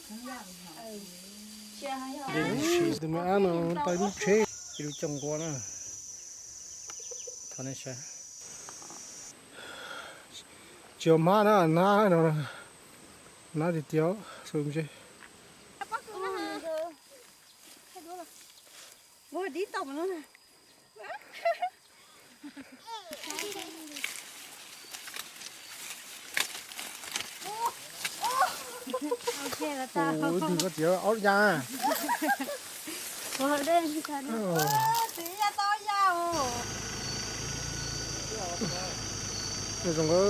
Sim tus me ab no tau ib lub tsheb, ib lub cooj nqua na. Thov nej saib. Tsis yog hmab na, nab no, nab tiag tiag, xu ntsej. Tus koj txiv aub ya. Zoo,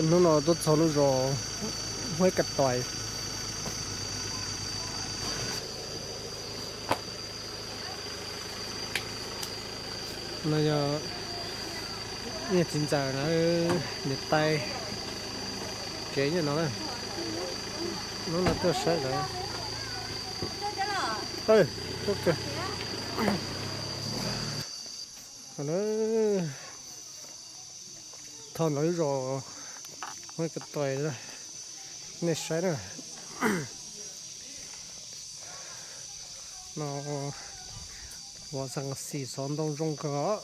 hnub no tuaj txog lub zos Huab Kav Tois. No yog niag txiv ntxawm na, niam tais tsev nyob no na. Hnub no tuaj saib lawv. Tho ntawm lub zos Huab Kav Tois, nej saib na. No ua xas xim xov ntoo zoo kawg.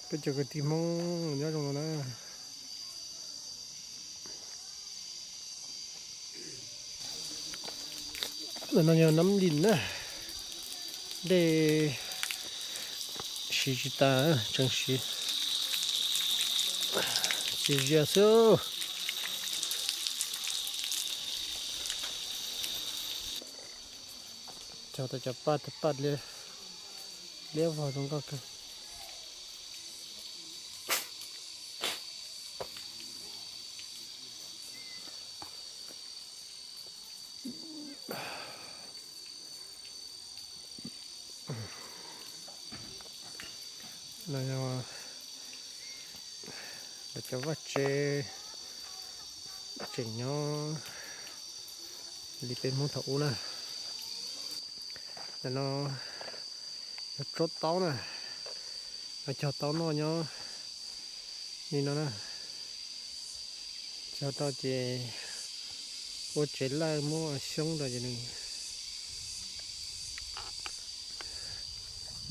Peb cov kwv tij Hmoob nyob zoo no na. Ntawm no yog Nab Lis na, dej siv tsis tas, tseem siv, siv zias xwb. Cog tau cov paj, tau paj liab vog zoo nkauj kawg. No yog lawv cov vaj tse tseem nyob li peb Hmoob thaum ub na. Ntawm no yog tsob taub na, cog taub noj nyob li no na. Cog tau ces ua tsev lawj muab xyoob rau ces nws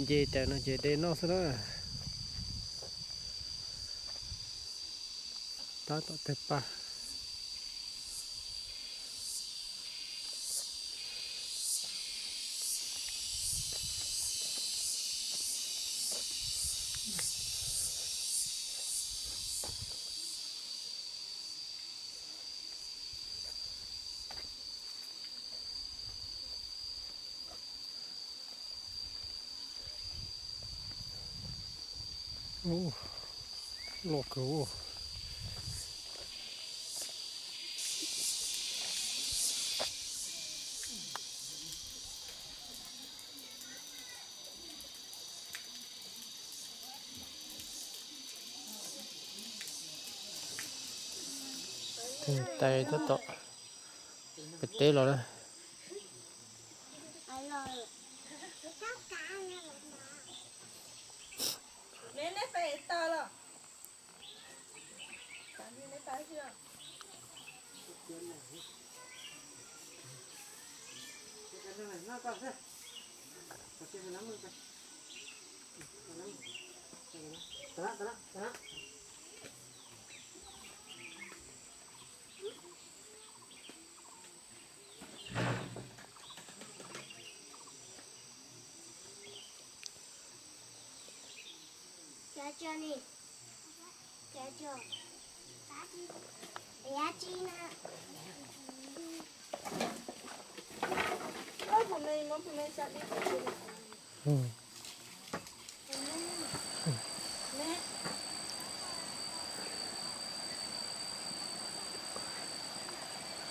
nce raws no ces de noj xwb na. Tab tom tawg paj. Loj kawg. Tais tab tom pem teb los na.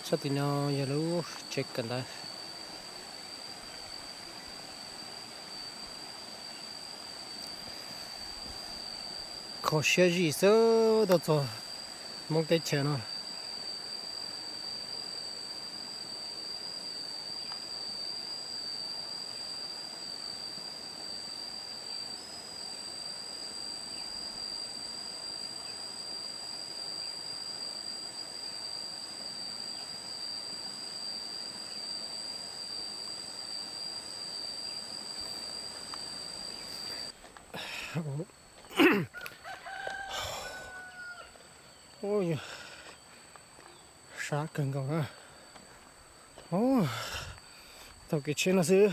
Sab tim no yog lub tsev kawm ntawv. Kho siab zim xwb tuaj txog Hmoob teb chaws no. Ua, sab kawg nkaus na. Taug kev tsheb no xwb,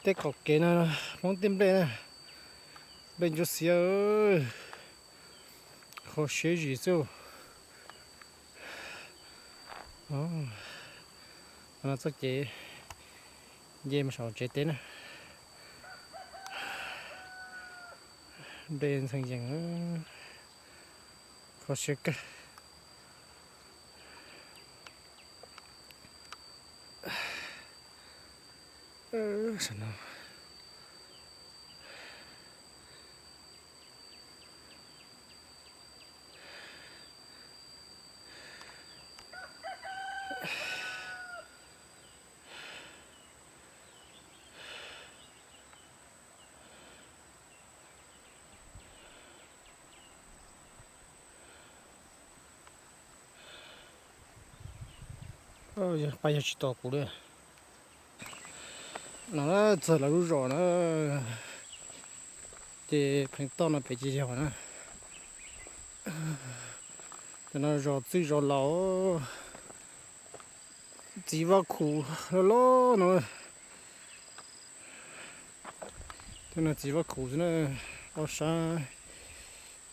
tej qaum kev no poob tej nplej na, nplej ntsuab xiab, qhov siab zim xwb. Qhov no txoj kev nce mus saum tsev teb na. Nplej ntxhee yees, kho siab kawg. Yog pab yog tsis tos kuv li. No na, txog lawv lub zos na, ces pheej toj no pem ces yog na. Cov no zos txwj zos laus, txiv Vaj Khuv loj loj no. Tej no txiv Vaj Khuv xwb na, ob sab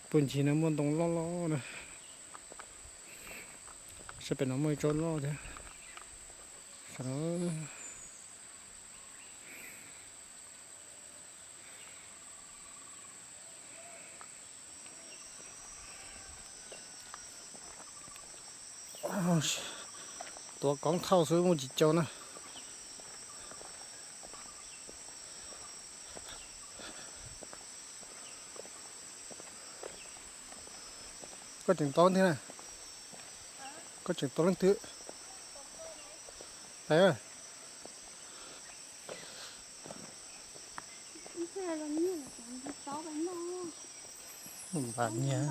puag ncig no muaj ntoo loj loj na. Sab pem no muaj ib tsob loj thiab. Tuav koob thauj xwb muaj tsis cau na. Koj tseem tau leej twg na? Koj tseem tau leej twg? Npam nyiag,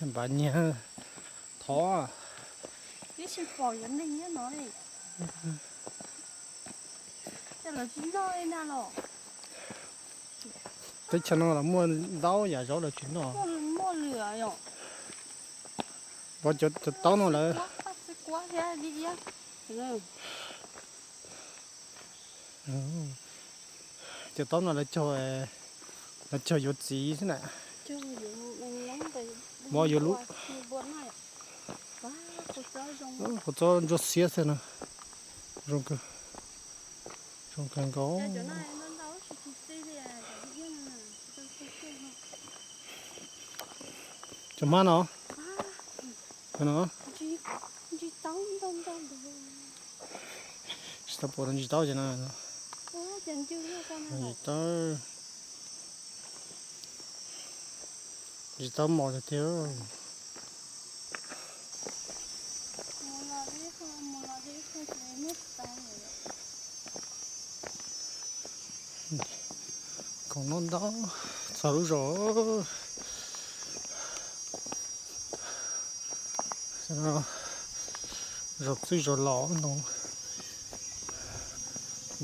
npam nyiag thov. Teb chaws no los muaj ntau yam zaub lawv tsis noj. Vov cov taub no lawm. Cov taub no lawv cog, lawv cog yuav txiv xwb na. Vov yuav lub. Kua txob ntsuab xiab xwb no. Zoo kawg, zoo kawg nkaus. Cov hmab no, no. Tsis tau pom ntsis taub ces no. Ntsis taub, ntsis taub mos tiag tiag. Khoom no ntau, txog lub zos. Zos txwj zos laus ntoo,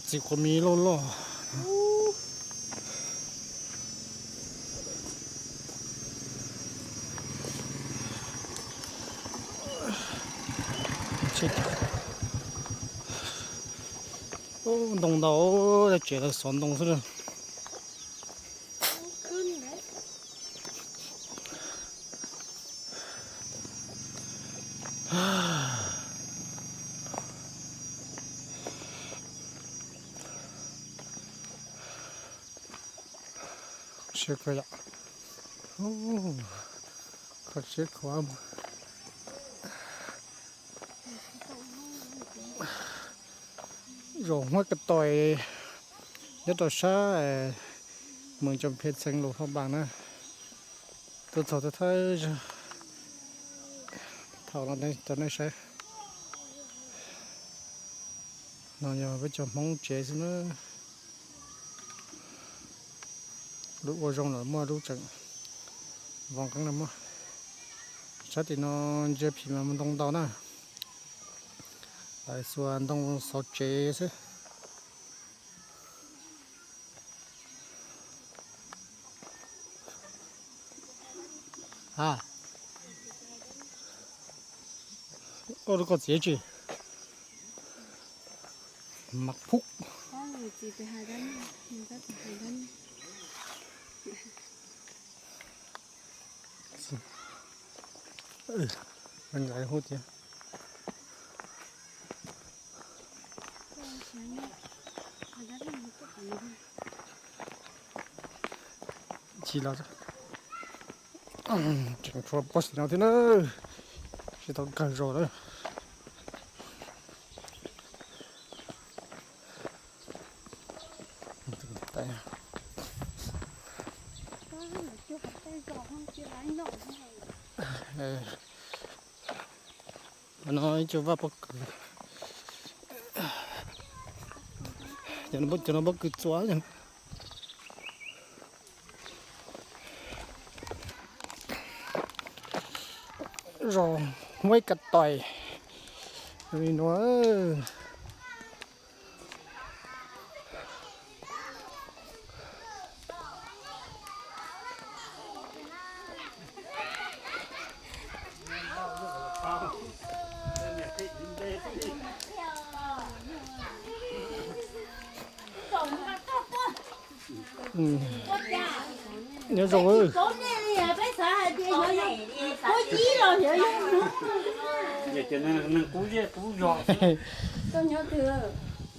txiv quav mis loj loj. Ntoo ntau, tsev lawv xov ntoo xwb. Siab kawg yom. Kho siab khuav. Zos Huab Ka Tois nyob rau sab Moos Coo Phe Txheev Luas Phaj Npaas na. Tuaj txog thawj thawj zog, thaum no rau nej saib. No yog peb cov Hmoob tsev xwb na. Lub ua zoo los muaj, lub tseem vov nqeeb los muaj. Sab tim no ntsia phim mas ntoo ntau na. Lawv xuas ntoo xov tsev xwb. Ua rau koj txiv tsis mas phub. Nqa hub tias. Tsis los tseem tshuav pob xim no thiab na, tsis tau kawg zos na. No ib co vaj pob kws, cov no pob kws txua. Zos Huab Ka Tois li no. Nyob zoo.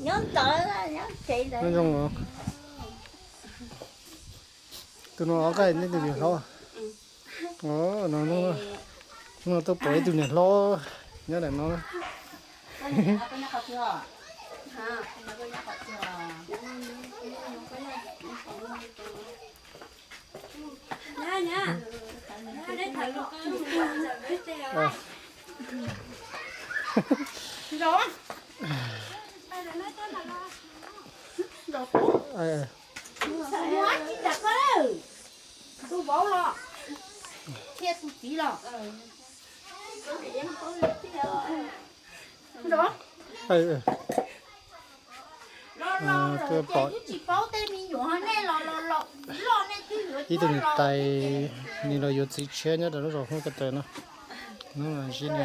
Nyob zoo. Tus no ob qaib, nej tus niam hlob. No, hnub no tuaj pom ib tug niam hlob nyob ntawm no. Tus vauv los thiab tus txiv los. Twb pom ib tug niam tais, nws los yuav txiv tshiab nyob rau lub zos Hmoob Ka Taws no. Hnub no ntsib nws.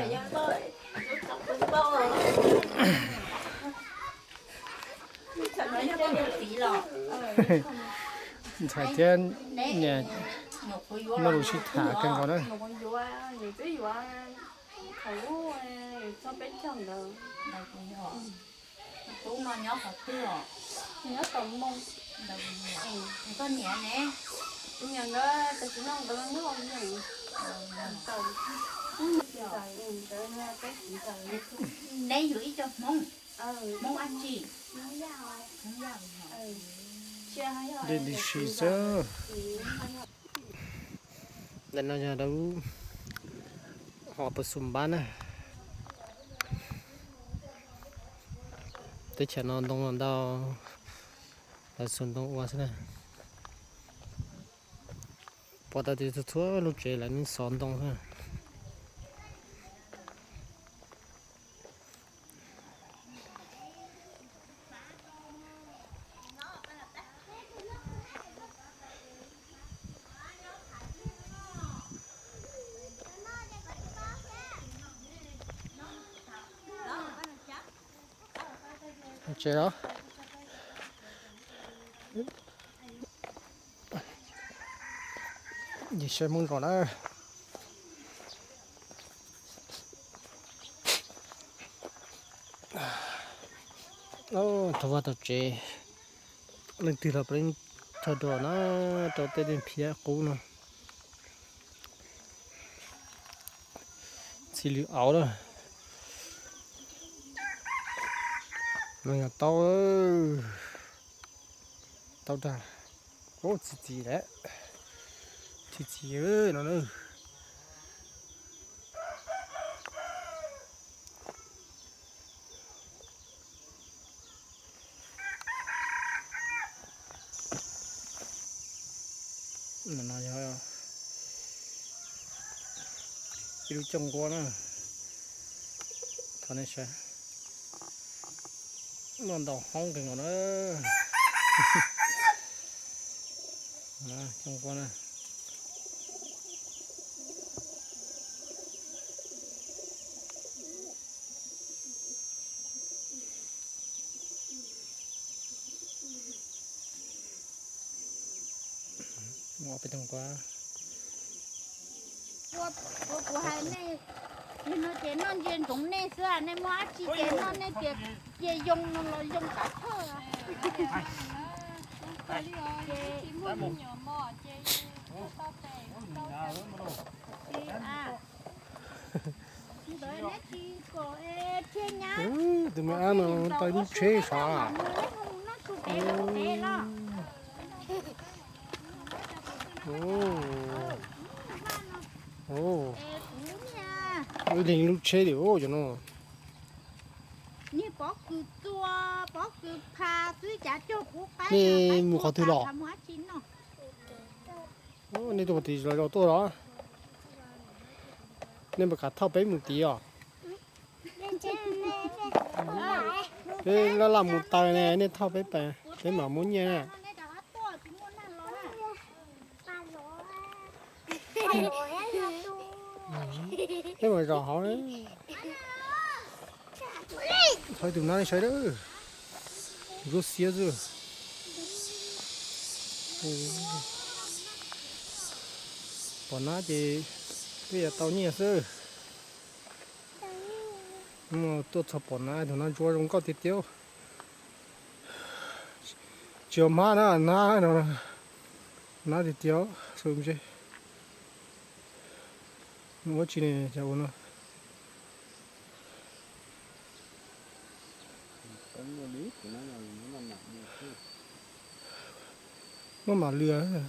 Ntxhais thiab niam muaj lus sib tham kawg nkaus na. Tub no nyob qhov twg os? Nyob tom Moo. Koj niam ne? Niam nkawd tam sim no nkawd nyob ua neeg. Neb yug ib co Hmoob. Hmoob dab tsi? Dej ntws si xwb. Ntawm no yog lub hos Pos Xus Npab na. Teb chaws no ntoo los ntau, lawv xuas ntoo ua xwb na. Pom tau tias txhua txhua lub tsev lawv yeej xov ntoo xwb. Tsev os. Yim saib Hmoob zos na. Rau vaj rau tsev, leej twg los puav leej tshaj dua na, rau tej dej phiab qub no. Txi lwm auv na. No yog taub, taub dag. Txi txiv lawm, txi txiv no na. No yog ib lub cooj nquab na. Thov nej saib, muaj ntau hoob kawg nkaus na. Cooj nquab na. Ua peb tug nquab. Ua, ua kuv hais nej, nim no ces noj ntsia ntsoov nej xwb, nej muaj dab tsi ces noj, nej tias cia yoo no los yoo kav thawj. Tus me ab no tau ib lub tsheb sav. Ib leeg lub tsheb li cov no. Nej mus qhov twg los? Nej tuaj qhov twg los tuaj los? Nej mam kam thauj peb mus tid os. Peb laj laj mus taws ne, nej thauj peb, peb mam muab nyiaj na. Peb mus zos hauv. Thauj tus nab saib lawm. Ntsuab xiab xwb. Pom nab ces twb yuav tau nyiaj xwb. Tuaj txog pom nab, tus nab ntsuab zoo nkauj tiag tiag. Tsis yog hmab na, nab no, nab tiag tiag. Ua tsi ne, cas ua no. Muab mam lwm.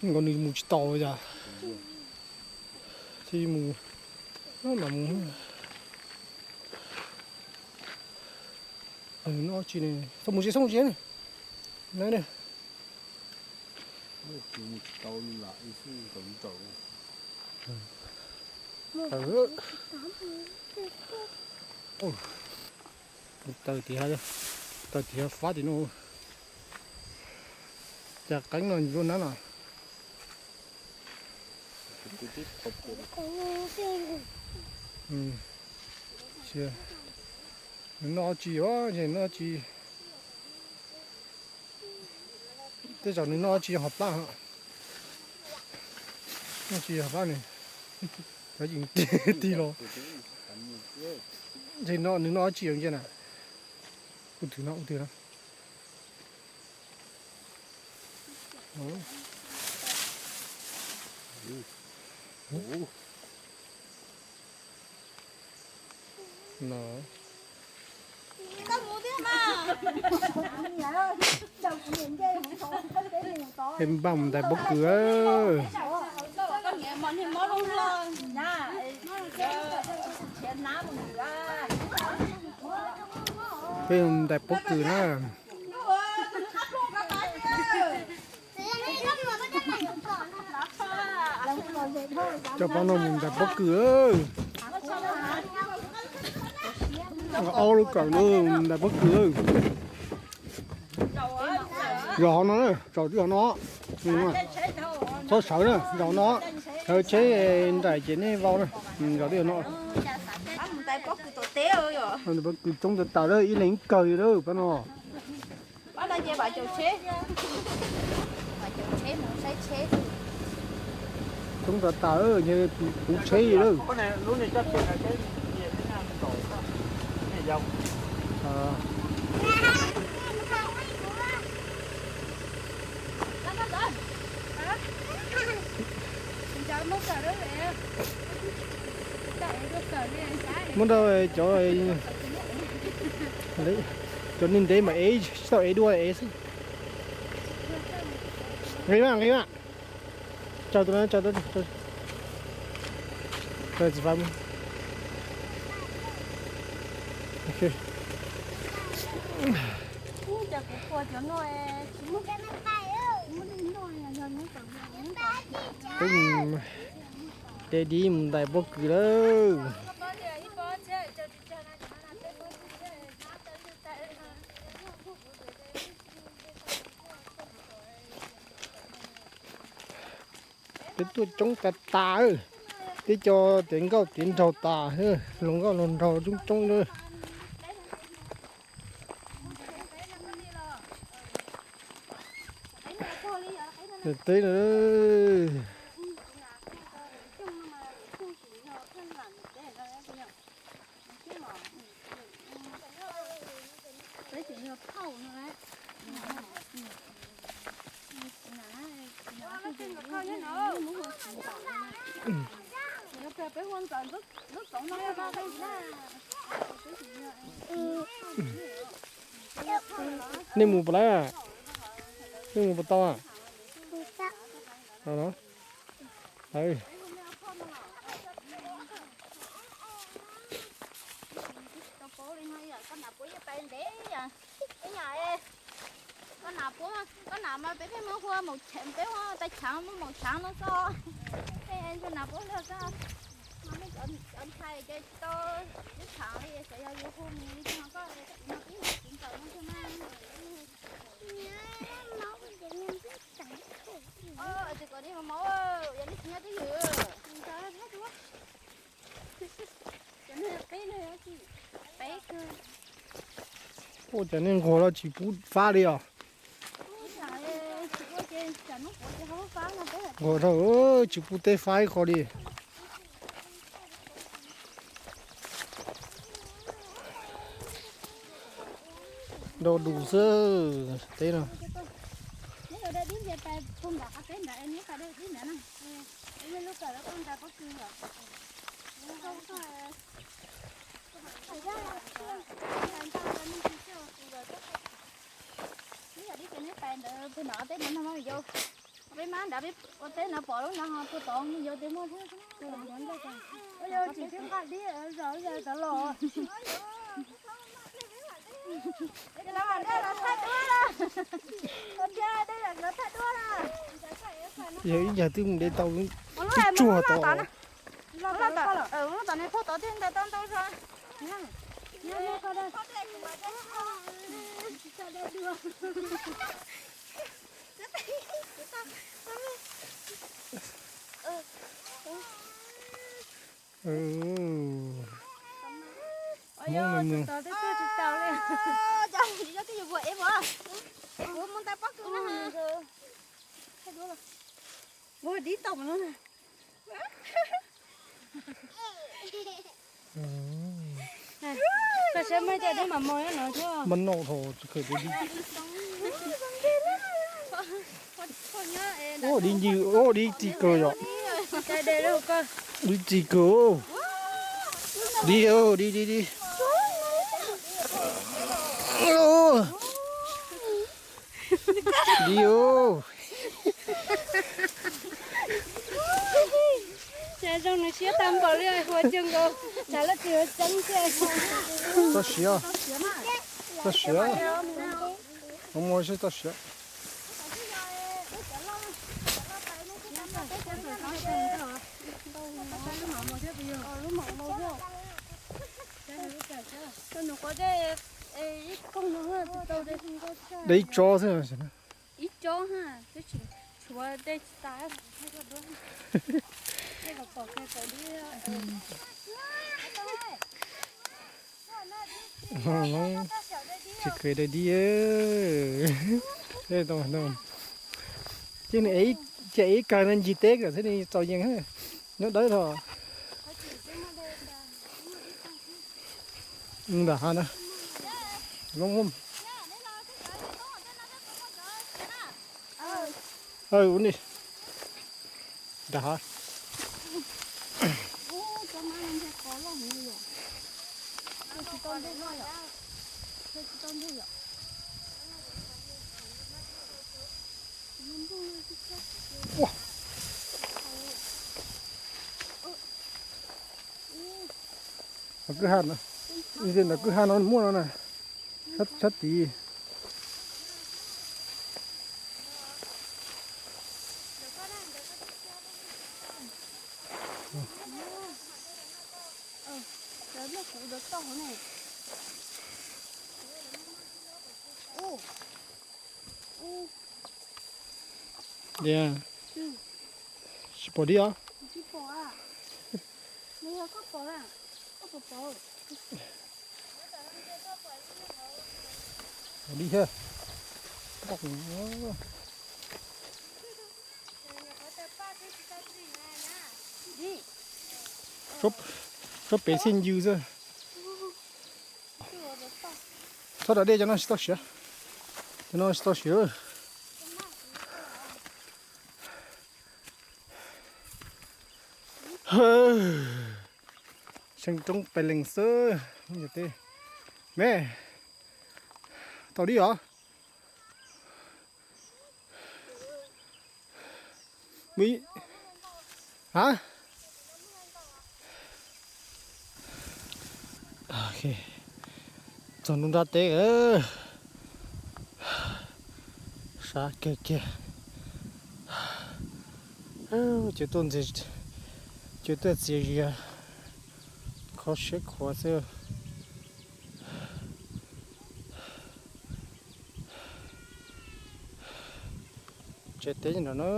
Nkaus nws mus tsis tau yog. Thiaj mus, mam mus. Noj tsi ne, txhob mus tsis, txhob mus tsis ne. Nab ne. Taws tias, taws tias fab tim no. Cas qeeb no ntsuab nab no. Nws noj tsi os, nws noj tsi. Tej zaum nws noj tsi hauv plab, noj tsi hauv plab ne. Cov yeej tig los. Ntshe nws noj tsi ntsia na. Ub twg no, ub twg no. No. Peb npaj mus ntais pob kws. Peb ntais pob kws na. Coj pab no mus ntais pob kws. Ob lub kawm no ntais pob kws. Zos hauv no, zos twb hauv no. Txhob sawv na, zos no. Sawv tsheb nraim ces nej vau na. Zos twb hauv no. Pob kws coob tas tas lawm, ib leeg kawg li lawm pab no. Coob tas tas, puv tsheb li lawm. Muab rau cov, cov neeg ntev mas ev tsis tau, ev dua ev xwb. Nqis mas, nqis mas. Tsaws tus no, tsaws tus, tsaws txiv fav mus. Peb de dib mus ntais pob kws lawm. Peb tuaj coob tas tas, teb co tiav nkauj tiav nraug tas, luag nkauj luag nraug coob coob na. Teb na. Nej mus puas tau? Nej mus puas tau? Koj nam puab, koj nam mas peb pheej muab hu maum, peb hu tais chaav muab maum chaav no xwb. Peb nam puab luag xwb, mas muaj cov ntxhais ces tsis tau lub chaav li, xyov yog yus hu mus li no koj, no peb hu txiv ntxawm no xwb na. Ces kom nej maum, yog nej tsis nyob twj ywm. Ua cas nej nquag los tsis pub fab li os? Nquag dhau, tsis pub teb fab ib qho li. Nrau dus xwb teb no. Peb mab nrad peb ua teb no pom lub no ho puag tod mus yau tias muaj thiab. Tsis twb nqa dib zov zov tod los. Yog ib yam twb mus de tau tsuag tod. Lub tom ne puag tod thiaj ntais tau ntau zog. Tsis yog twj ywm vua ev mas. Kuv mus ntais pob kws na. Ua dib tau mas no. Koj saib muaj ib co dib mas mos no thiab. Mas no thaum tsis khaws dib. Ua dib ncw, ua dib tsis khaws yom. Dib tsis khaws. Dib, dib, dib, dib. Dib. Cas zoo nws siab tag npaum li, ua cog nkaus, cas laj tsis ua tseeb thiab. Txoj siav, txoj siav, mus mus seb txoj siav. De ib tsob xwb. Ib tsob ha, twb tsis tshuav de tsis tas. Tsis khaws dai dib. Ces nws, ces ib kawg no ncig teb kom thiaj li txaus yees, nyob dawb tho. Ntawm hav na. Ntawm hav. Ntawm kwj ha no, ntawm kwj ha no muaj no na, sab tid. Tias, Tsis pom dib os. Pom dib thiab. Suab pem xij ncw xwb. Txhob da dej, cov no tsis tau siav. Cov no tsis tau siav. Seej roob pes lees xwb. Me, tau dib os. Txog nruab nrab teb, sab kawg kiag. Ces tuaj ntxias, ces tuaj txias zias, kho siab khuav xwb. Tsev teb nram no.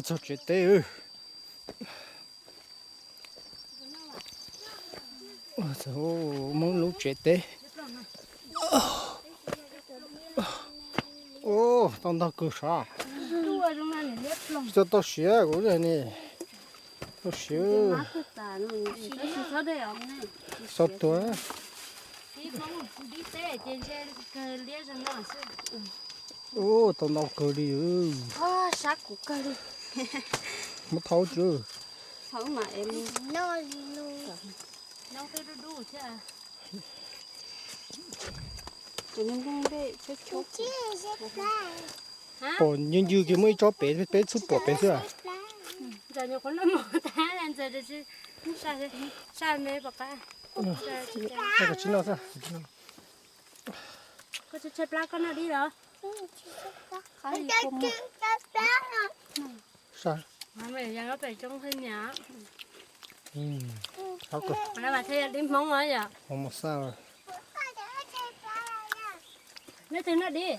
Txog tsev teb. Hmoob lub tsev teb. Tau ntog kawg sav. Tsis tau siav kuv ne. Tau siav. Xav tuag. Ub, tau ntau kawg li. Muab thauj tsi. Pom ncw ncw kiag muaj ib tsob pem, peb txhub pom pem xwb. Tsis noj xwb. Dib Hmoob yom. Neb twg noj dib?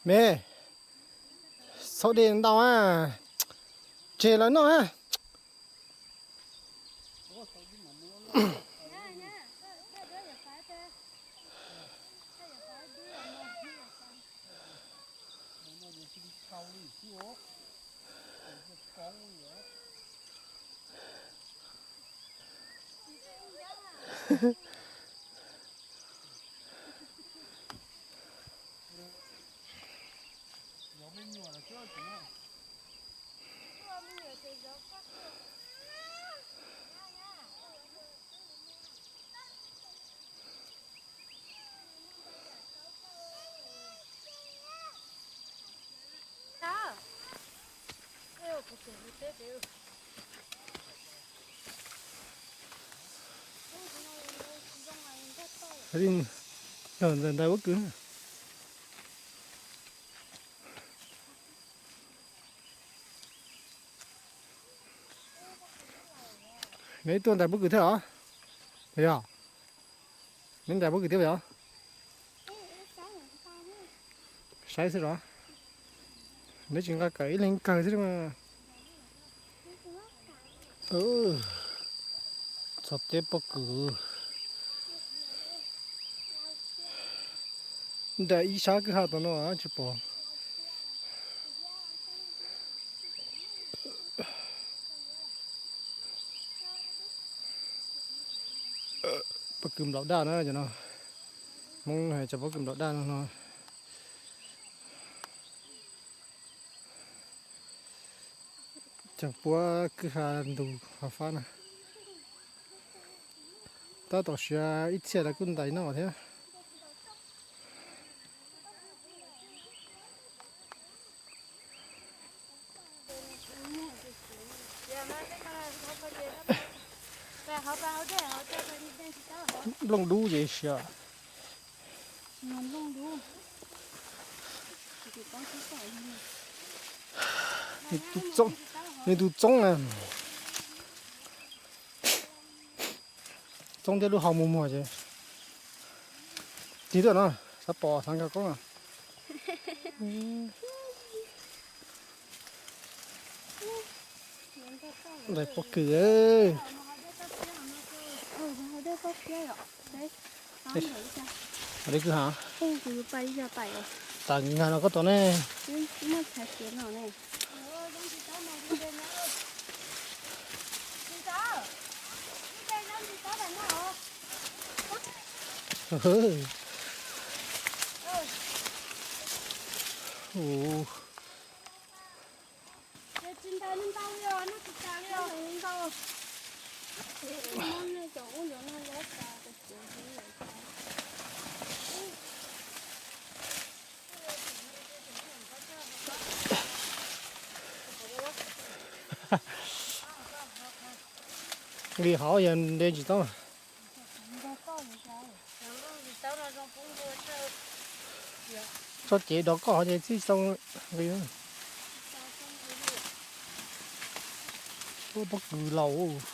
Me, txhob de ntau a, tseg lawv noj a. Ntais pob kws. Neb tuaj ntais pob kws thiab os? Yog, neb ntais pob kws thiab yog? Saib xwb los? Neb tsis nqa kawm, ib leeg kawg xwb mas. Txog teb pob kws. Ntais ib sab kwj ha tom no tsis pom. Pob kws nplaum daj na cov no. Hmoob hais cov pob kws nplaum daj no no. Cov puab kwj ha ntug hav fab na. Tab tom siav ib txhia lawv kuj ntais noj thiab. Nplooj dub ces siav. Nws tus txoob na. Txoob thiab lub hau muag muag ces. Tig tuaj no, xav pom xav nkag koob no. Ntawm pob kws. Li kwj ha. Tas nkag no koj tau ne. Li hov yog nte ntsis taub. Tso cev dov koj hov ces txij tau nqi. Pob kws laus.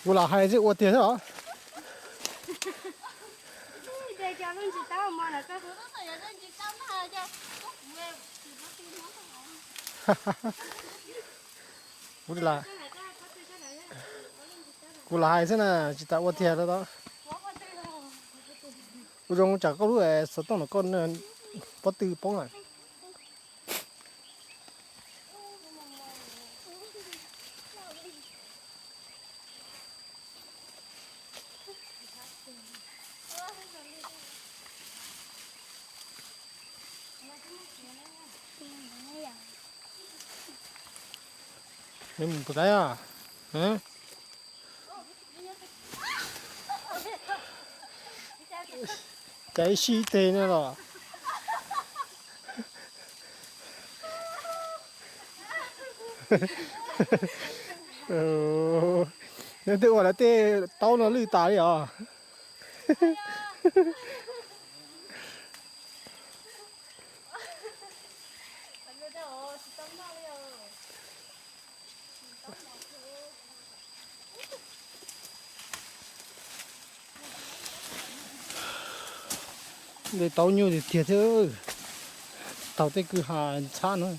Kuv lam hais xwb ua tiag xwb os. Kuv lam, kuv lam hais xwb na, tsis tas ua tiag li os. Ua zoo tsam koj lub xov tooj no koj pob tw poob lawm. Neb mus puas tais? Cas ib sij teg no los. Neb twb ua lawv tej taub no lwj tas li os. Nte taub nyuaj tiag tiag thiab, taug tej kwj ha ntxhab no.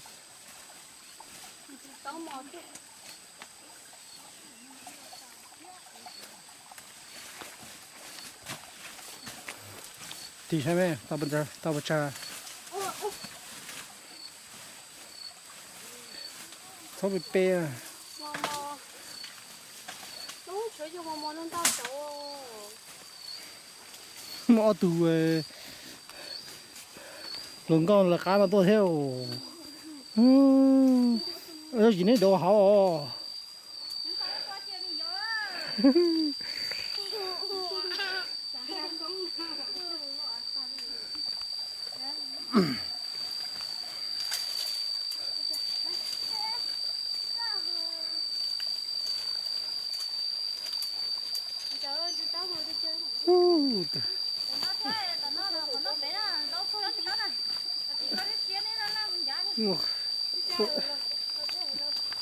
Tig saib me, tau pes tsawg? Txhob pe pe. Muaj ob tug hluas nkauj lawv qab no tuaj thiab. Yog tsis neb dov hauv os.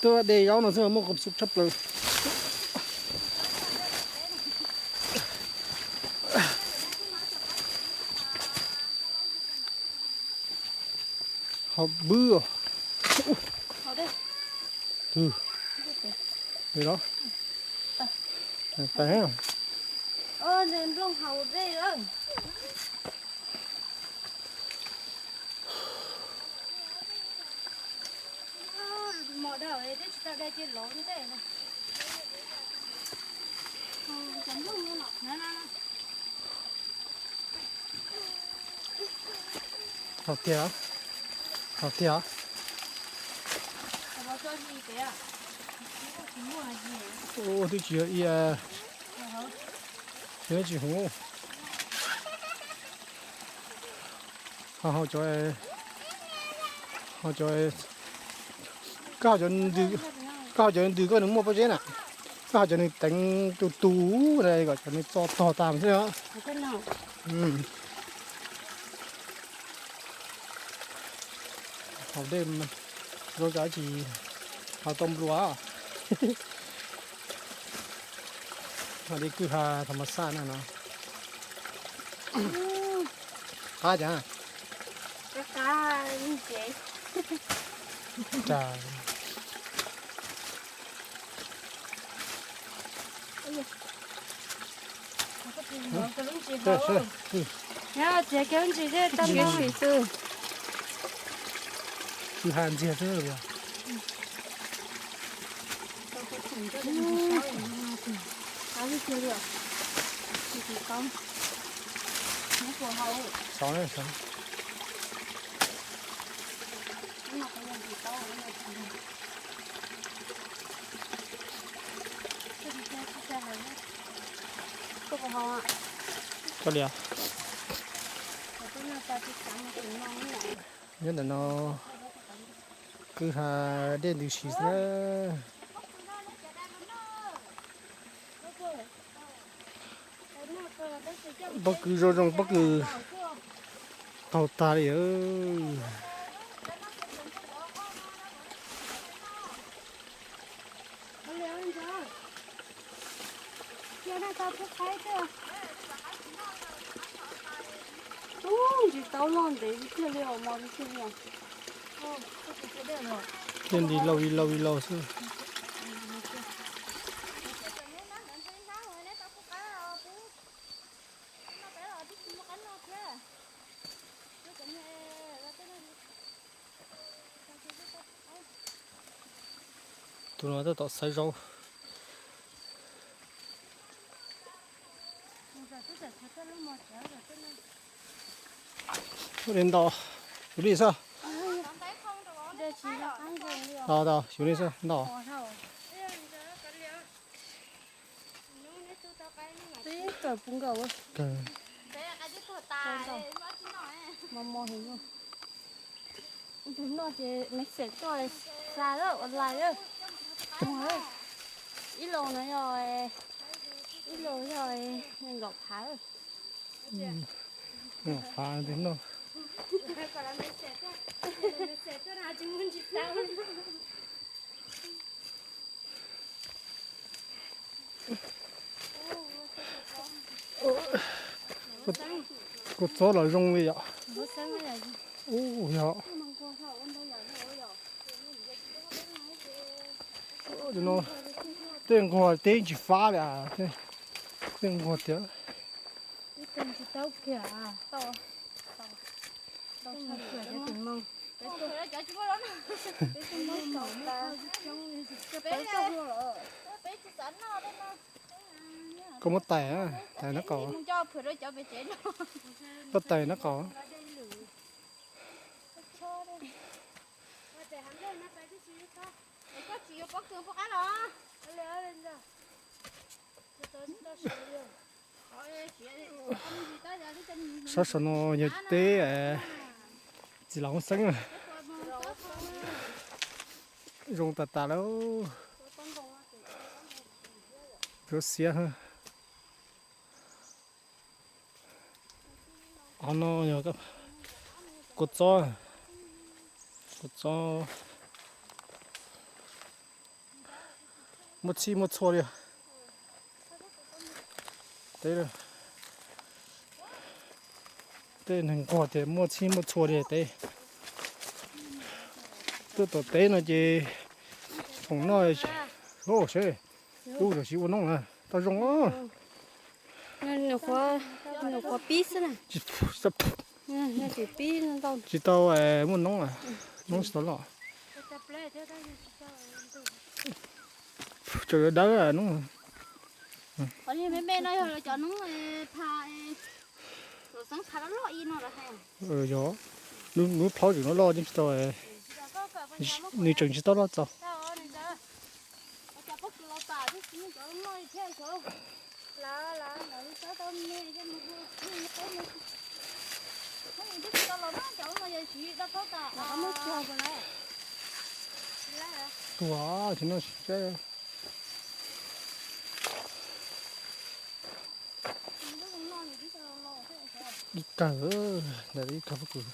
Tuaj de zaub no xwb muaj qos xub tshaj plaws. Hauv bwb os. Tus, li los. Tais. Nplooj haus dej lawm. Mos dag twb tsis tau dai cia lov ntej na. Haus tiag, haus tiag. Ua twb tsis yog ia, tsis huv. Ho haus cov, haus cov Koj haus cov ntws, koj haus cov ntws koj nws muaj pob zeb na. Koj haus cov nws teev tus tus na kom cov nws txo tog tas xwb os. Haus dej zoo cas tsis haus tau nplua. Haus dej kwj ha thas mas xaj na no. Qab cas? Txiav kiag lub ntsis thiab tau sim xwb. Kwj ha ntxiag xwb. Koj li os. Nyob ntawm no kwj ha dej ntws si xwb na. Pob kws zoo zoo, pob kws taug tag li. Ub, ntsis taub loj ntev tiag li os, mos tiag li os. Thiaj li laus li laus li laus xwb. Tus no tab tom xaiv zaub. Ua li ntau, xyuv li xwb. Ntau, ntau, xyuv li xwb, ntau. Kawg. Mos mos heev. Tus no ces me xeem tuaj xa lawm, ua lais lawm. Ib los no yog, ib los yog nees nkaum phav. Nees nkaum phav tus no. Kua txob los zoo li yom. Ub yog. Tej nquag teb tsis fab li, tej nquag tiag. Koj muab tais, tais nab qaum. Koj tais nab qaum. Sab saum no yog teb txiv laus xeeb. Zoo tas tas lawm. Zoo siab. Qhov no yog kua txob, kua txob muaj txhij muaj txhua li. Teb, tej neeg nquag tias muaj txhij muaj txhua li teb. Tuaj tom teb no ces foom noj, seb, ub, tam sim ua noob na, tau zoo. Nws qhuav pib xwb na. Tsis tau muaj noob, noob tsis tau loj. Tseem yuav dawb noob. Qhov me me no yog lawv cov noob pha, lawv xeeb pha loj loj ib no lawv hais. Yog, lub plhaub tseem loj loj tsis tau, nws tseem tsis tau loj txaus. Ua, tsis noj tsis tseb. Ib kawg, ntawm ib kawg pob kws.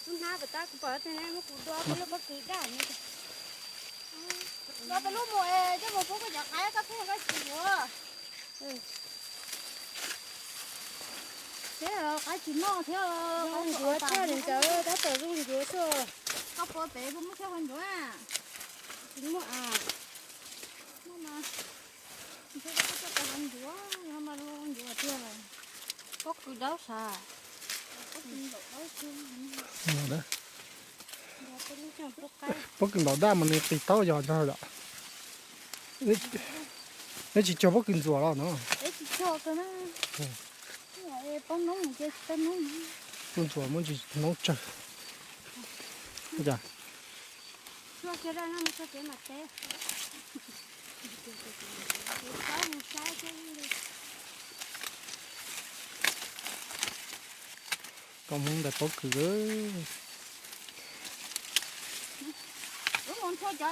Lub hnab pas tab kuv pom tias muab kuv dua kuv lub pob kws daj. Dua peb lub mus es coj mus pub koj cov qaib koj thiaj koj tsis yuav. Thiab qaib tsis noj thiab. Zoo ncuav thiab li ntawd tab tom zoo ncuav xwb. Koj puas pem koj muab thiab qhov ncuav. Tsis muaj a. Muaj mas. Ntshe koj coj qhov ncuav no mas zoo ncuav tiag. Pob kws dawb sav. Pob kws ntaus daj mas nws qis taub yog ntsawg lawm. Neb tsis cog pob kws ntxuam los no? Pob ntxuam muaj ntsis noob tsawg. Koj Hmoob ntawm pob kws. Mus nrhiav cov ntawd.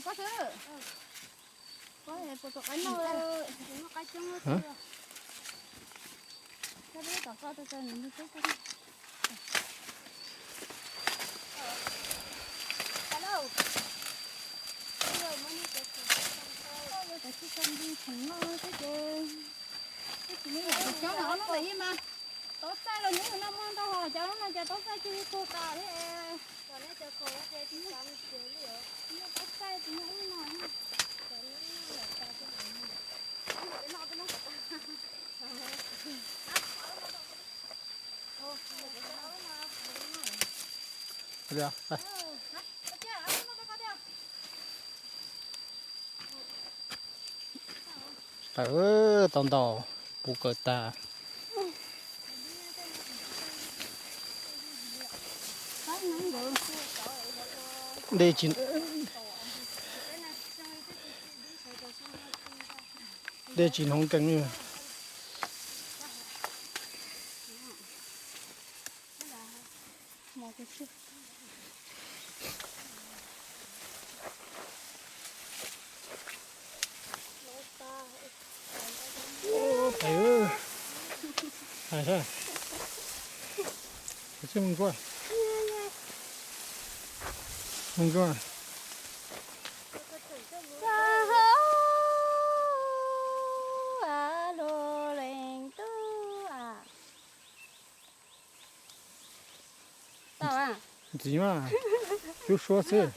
Koj xwb. Koj puas tus qaib noj, noj qaib coob. Koj tom koj, koj nws nws tub koj. Cov tsis tau nti khoom no xwb ces, tsis muaj yam cov coob na, ob hnub ntawm ib mas tau txaij los nyob no muaj ntau hos, cov no cov tau txaij tsis tau tas li. Muaj tau txaij tsis muaj ib no. Tau ntaus puv kawg tag. Dej tsis, dej tsis hnoov kees li. Hais, hais tsis mus ntsuag, mus ntsuag. Ntxiv mas, cub suab xwb.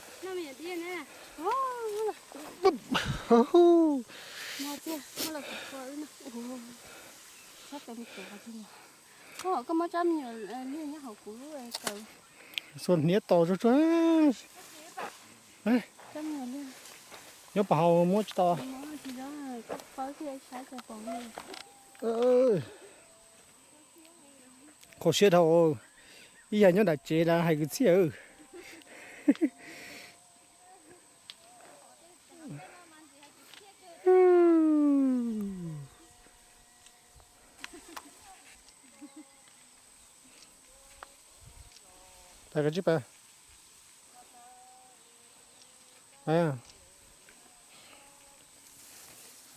Koj muab tsab me nyuam liag nyob hauv kuv lub kaws. Xuas hniav tos tsuag tsuag. Nyob puag hauv muab tsis tau. Kho siab dhau, ib yam nyob nram tsev lawv hais kwv txhiaj. Pais koj tsib pais.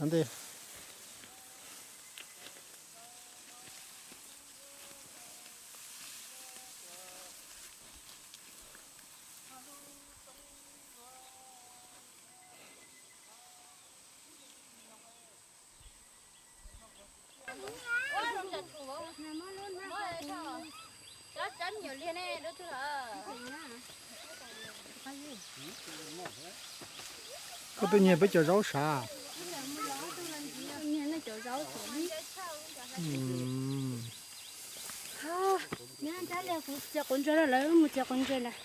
Ntej. Koj tuaj nyiag peb cov zaub sav? Txiav quav ntsuag lawm, mus txiav quav ntsuag lawm.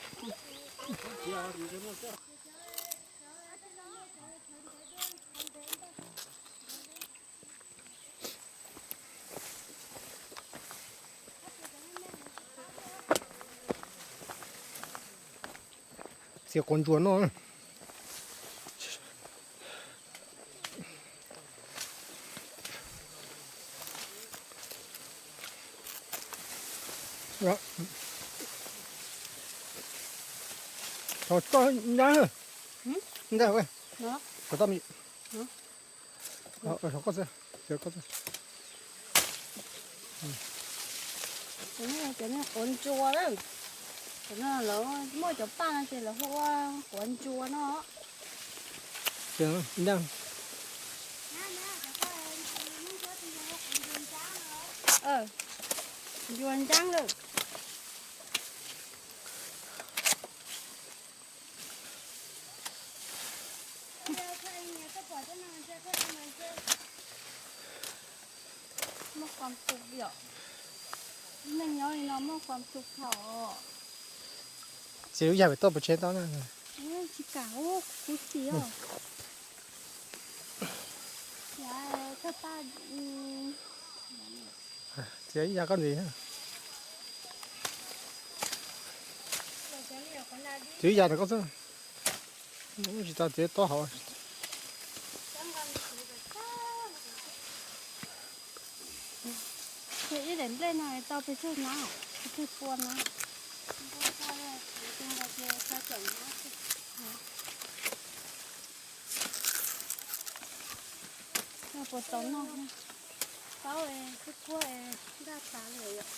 Txiav quav ntsuag noj. Thov koj ncaab, ncaab, thov koj, thov koj. Cov no quav ntsua lawm. Cov no lawv muaj cov paj no ces lawv hu ua quav ntsua no. Ntsua ntsaab lawm. Muajความสุข yom. Neej nyob li no muaj ความสุข thaum. Txiav lub yag pem toj puas tseg tau na? Tsis kam, kuv txiv os. Txiav ib yag koj ntxiv. Txiav ib yag rau koj xwb. Tsis tau txiav tob hauv. Ib daim nplej no tau pes tsawg hnab, pes tsawg pua hnab? Puas tau noj? Paub es kuj kuaj es daj tas li yom.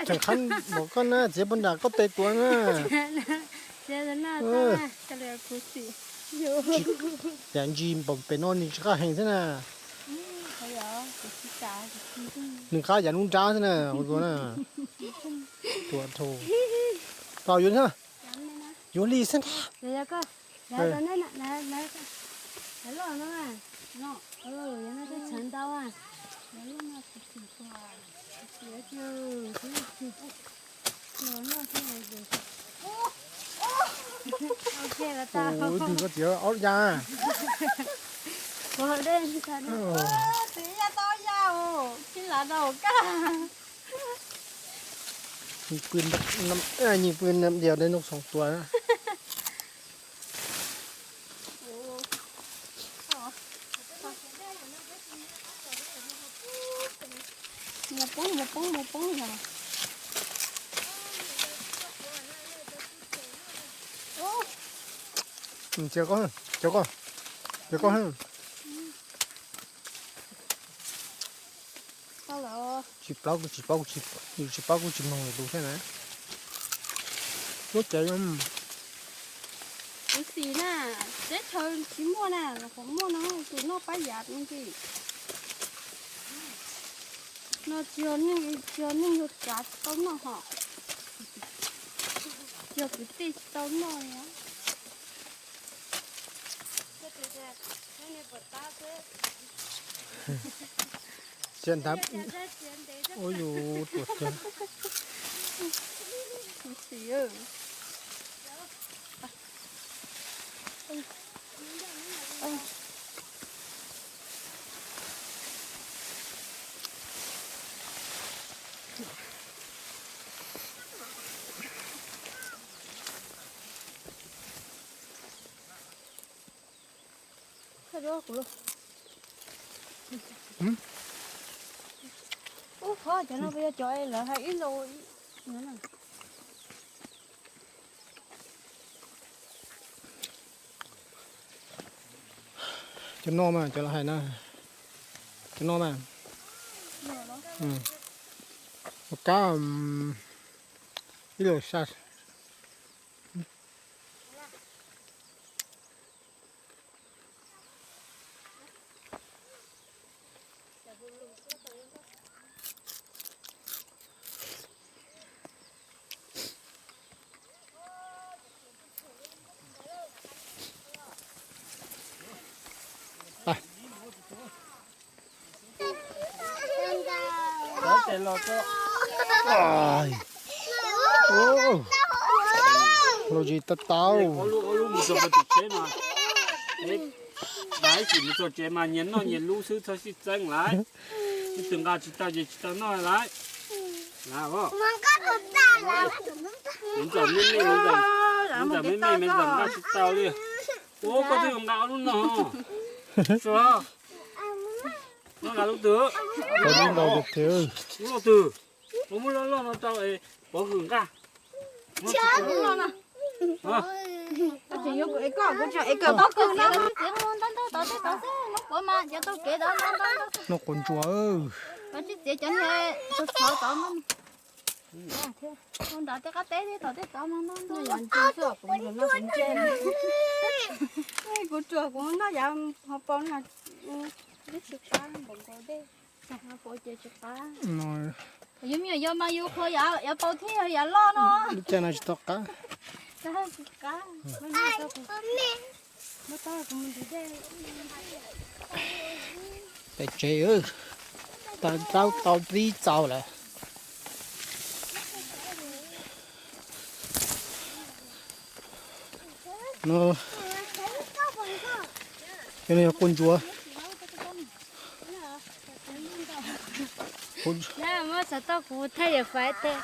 Tseem qhab mov koj na, txiav puag nram koj pes tuav na. Yav ntsis npaum pem no nws tsis qab heev xwb na. Nws qab yav nruab nrab xwb na, ua dua na. Tuam dhau. Tau yuav, yuav li xwb ntag. Tus koj txiav ob yas. Txiv yas tau yas, tsis lav rau kaj. Nyias pw nram diav no xoom tuas. Mus poob, mus poob, mus poob yog. Txiav koj, txiav koj, txiav koj. Tsis paub, kuv tsis paub, yus tsis paub kuv tsis mloog lus thiab na. Muab cawv. Kuv xis na, teb chaws tsis muaj na, qhov muaj no tus noj pab yam ntsis. No tsis yog neeg, tsis yog neeg yog tsav tsis tau noj hos. Tsis yog kwv tij tsis tau noj li. Txiav ntab, ua yus tuam cawv. Ub, qhov cov no puas yog cov lawv hais ib lo? Cov no mas cov lawv hais na, cov no mas ua kab ib lo sa. Los tsis tau tau. Ib txwm mus txog tsev mas nyias noj nyias lub xwb, txhob sib txeeb lawm. Ib tug nqa tsis tau ces tsis tau noj lawm. Ntxawm me me, ntxawm me me, ntxawm nqa tsis tau li. Ua koj twb yuav nqa ob lub no. Suav. Lub ntau tiag tiag. Lub loj twg? Muab loj loj no rau pov hwm nqaj. Noj quav ntsuas. Kuv tsuas kuv noj yav ho pau no. Yuav me nyuam yaus mas yus qhuas yav pau thiab yog yav loj no. Lub caij no tsis tau qab. Pem tsev, tau tau pib txaus lawm. No, cov no yog quav ntsuas. Muab xov tooj kuv thaij yam fais teg.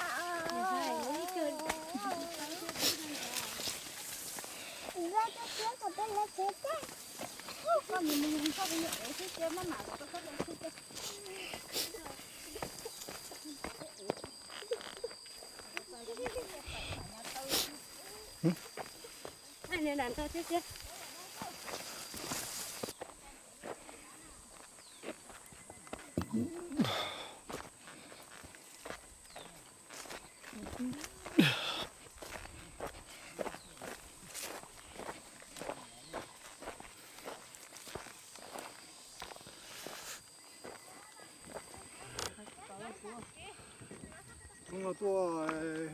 Hnub no tuaj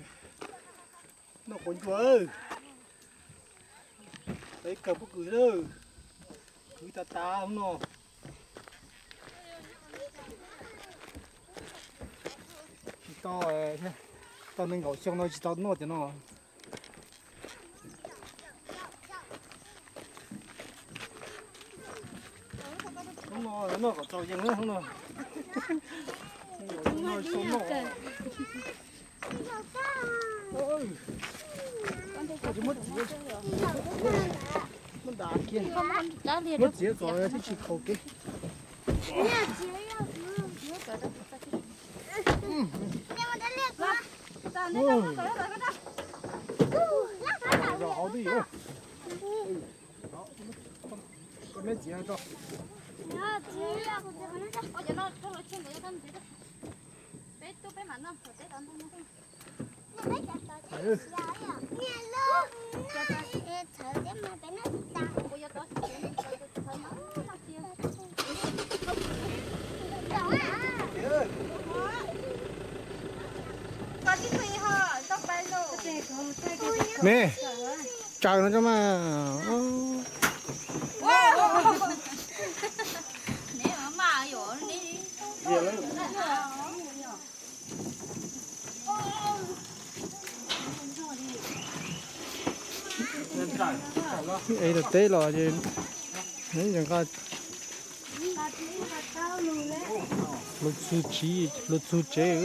noj quav ntsuas, peb kawg pob kws lawm, kwv tas tas hnub no. Tsis tau, tau nees nkaum xyoo no tsis tau noj cov no. Hnub no noj kom txaus yees na hnub no. Muab txiav, muab txiav kom tib tsis khaus kev. Zos hauv twb yuav. Koj meb txiav tso. Meb, tsaws no tso mas. Es tau teb los ces nqa los txug tsev.